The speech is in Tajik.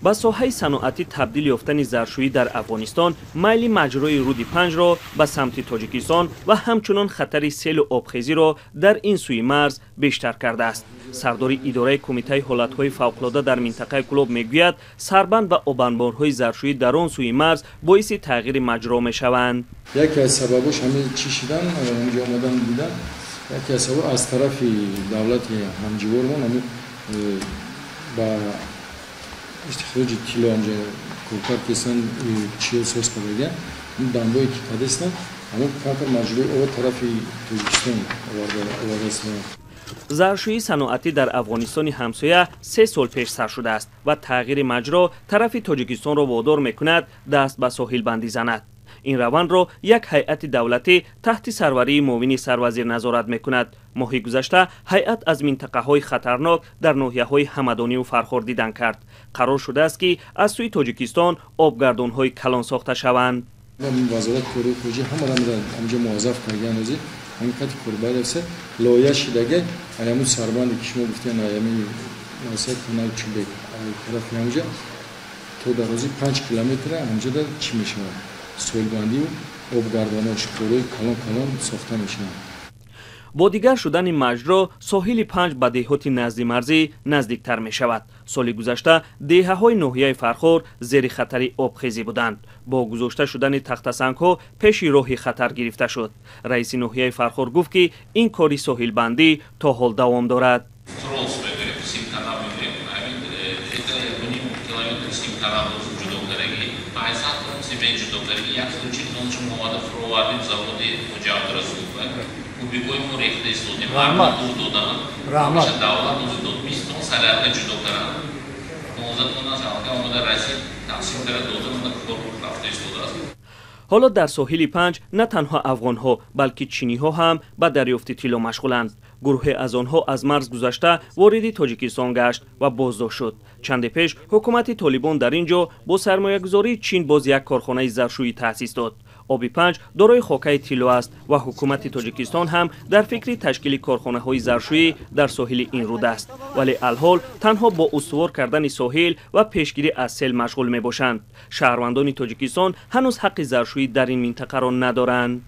Ба соҳаи саноатӣ табдил ёфтани заршӯӣ дар Афғонистон майли маҷрои рӯди Панҷро ба самти Тоҷикистон ва ҳамчунон хатари селу обхезиро дар ин сӯи марз бештар кардааст. Сардори идораи Кумитаи ҳолатҳои фавқулода дар минтақаи Кӯлоб мегӯяд, сарбанд ва обанборҳои заршӯӣ дар он сӯи марз боиси тағйири маҷро мешаванд. Яке аз сабабош ҳамин чӣ шидан, ҳаминҷо омадан дидан, яке аз сабаб аз тарафи давлати ҳамҷивормон ҳамин ба истихроҷи тилло ҳамҷо коркар кесан, чиё соз кардагия, ин дамбое ки кадестан, ҳамон камтар маҷрои об тарафи Тоҷикистон овардаистанд. Заршӯии саноатӣ дар Афғонистони ҳамсоя 3 сол пеш сар шудааст ва тағйири маҷро тарафи Тоҷикистонро водор мекунад даст ба соҳилбандӣ занад. Ин равандро як ҳайати давлатӣ таҳти сарварии муовини сарвазир назорат мекунад. Моҳи гузашта ҳайат аз минтақаҳои хатарнок дар ноҳияҳои Ҳамадониву Фархор дидан кард. Қарор шудааст, ки аз сӯи Тоҷикистон обгардонҳои калон сохта шаванд. Вазорати корҳои хориҷӣ ҳамаро ҳамҷо муваззаф кардагиан, ҳозир ҳамин қадри корбар аст, лоиҳа шидаги ҳамун сарбанде ки шумо гуфтед, ҳамин муассисаи канали Чӯбек тарафи ҳамҷа то дарозии 5 километра ҳамҷода чӣ мешавад, соҳилбандию обгардонҳо, шуқурҳои калон калон сохта мешаванд. Бо дигар шудани маҷро соҳили Панҷ ба деҳоти наздимарзӣ наздиктар мешавад. Соли гузашта деҳаҳои ноҳияи Фархор зери хатари обхезӣ буданд. Бо гузошта шудани тахтасангҳо пеши роҳи хатар гирифта шуд. Раиси ноҳияи Фархор гуфт, ки ин кори соҳилбандӣ то ҳол давом дорад. Трос мегӯем, симканал мегӯем, ҳамин где-то 1,5 километр симканал ҷудо кардагӣ, 500 тонн семент ҷудо кардагӣ, 140 тоннашо мо омада фуровардем заводи Хоҷа Абдурасулов. Кубикои мо рехта истодем, арматур додан, ҳамеша давлат ӯзи дод, 20 тонн солярка ҷудо карданд, 15 тоннаш аллакай омада расид, тақсим карда дода, омада кор рафта истодааст. Ҳоло дар соҳили Панҷ на танҳо афғонҳо, балки чиниҳо ҳам ба дарёфти тилло машғуланд. Гурӯҳе аз онҳо аз марз гузашта вориди Тоҷикистон гашт ва боздошт шуд. Чанде пеш ҳукумати Толибон дар ин ҷо бо сармоягузории Чин боз як корхонаи заршӯӣ таъсис дод. Оби Панҷ дорои хокаи тилло аст ва ҳукумати Тоҷикистон ҳам дар фикри ташкили корхонаҳои заршӯӣ дар соҳили ин руд аст, вале алҳол танҳо бо устувор кардани соҳил ва пешгирӣ аз сел машғул мебошанд. Шаҳрвандони Тоҷикистон ҳанӯз ҳаққи заршӯӣ дар ин минтақаро надоранд.